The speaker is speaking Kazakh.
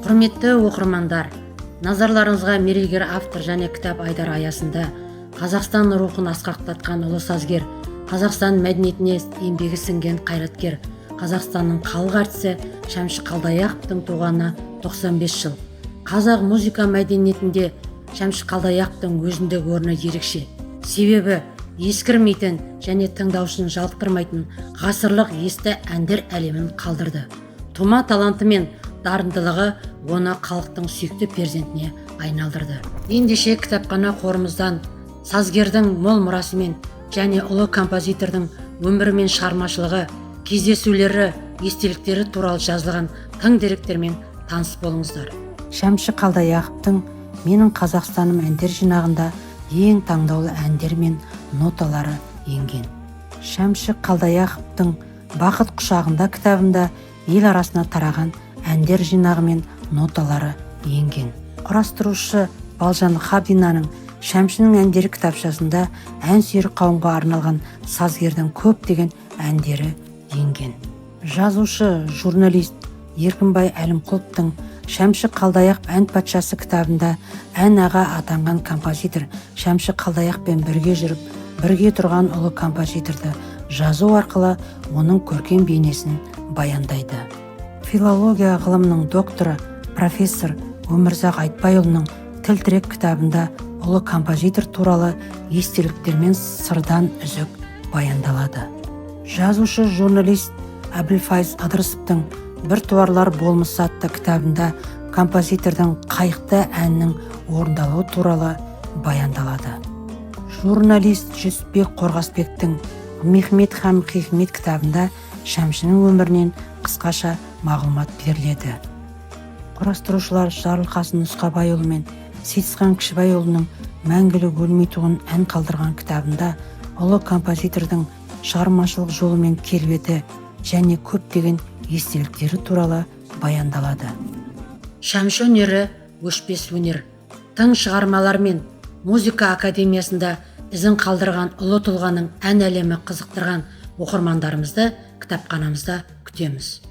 Құрметті оқырмандар, назарларыңызға мерейгер автор және кітап айдары аясында Қазақстан рухын асқақтатқан ұлы сазгер, Қазақстан мәдениетіне еңбегі сіңген қайраткер, Қазақстанның халық әртісі Шәмші Қалдаяқовтың туғанына 95 жыл. Қазақ музыка мәдениетінде Шәмші Қалдаяқовтың өзіндік орны ерекше. Себебі ескірмейтін және тыңдаушыны жалықтырмайтын ғасырлық есті әндер әлемін қалдырды. Тума таланты мен дарындылығы оны халықтың сүйікті перзентіне айналдырды. Ендеше кітапхана қорымыздан сазгердің мол мұрасымен және ұлы композитордың өмірі мен шығармашылығы, кездесулері, естеліктері туралы жазылған тың деректермен таныс болыңыздар. Шәмші Қалдаяқовтың «Менің Қазақстаным» әндер жинағында ең таңдаулы әндер мен ноталары енген. Шәмші Қалдаяқовтың «Бақыт құшағында» кітабында ел арасына тараған әндер жинағы мен ноталары енген. Құрастырушы Балжан Хабдинаның «Шәмшінің әндері» кітапшасында ән сүйер қауымға арналған сазгердің көптеген әндері енген. Жазушы, журналист Еркінбай Әлімқұловтың «Шәмші Қалдаяқов ән патшасы» кітабында ән аға атанған композитор Шәмші Қалдаяқовпен бірге жүріп, бірге тұрған ұлы композиторды жазу арқылы оның көркем бейнесін баяндайды. Филология ғылымының докторы, профессор Өмірзақ Айтбайұлының «Тіл тірек» кітабында ұлы композитор туралы естеліктермен сырдан үзік баяндалады. Жазушы, журналист Әбілфайыз Ыдырысовтың «Біртуарлар болмысы» атты кітабында композитордың «Қайықты» әнінің орындалуы туралы баяндалады. Журналист Жүсіпбек Қорғасбектің «Мехмет һәм хикмет» кітабында Шәмшінің өмірінен қысқаша мағлұмат беріледі. Құрастырушылар Жарылқасын Нұсқабайұлы мен Сейтісхан Кішібайұлының «Мәңгілік өлмейтұғын ән қалдырған» кітабында ұлы композитордың шығармашылық жолы мен келбеті және көптеген естеліктері туралы баяндалады. Шәмші өнері өшпес өнер. Тың шығармалар мен музыка академиясында ізін қалдырған ұлы тұлғаның ән әлемі қызықтырған оқырмандарымызды кітапханамызда күтеміз.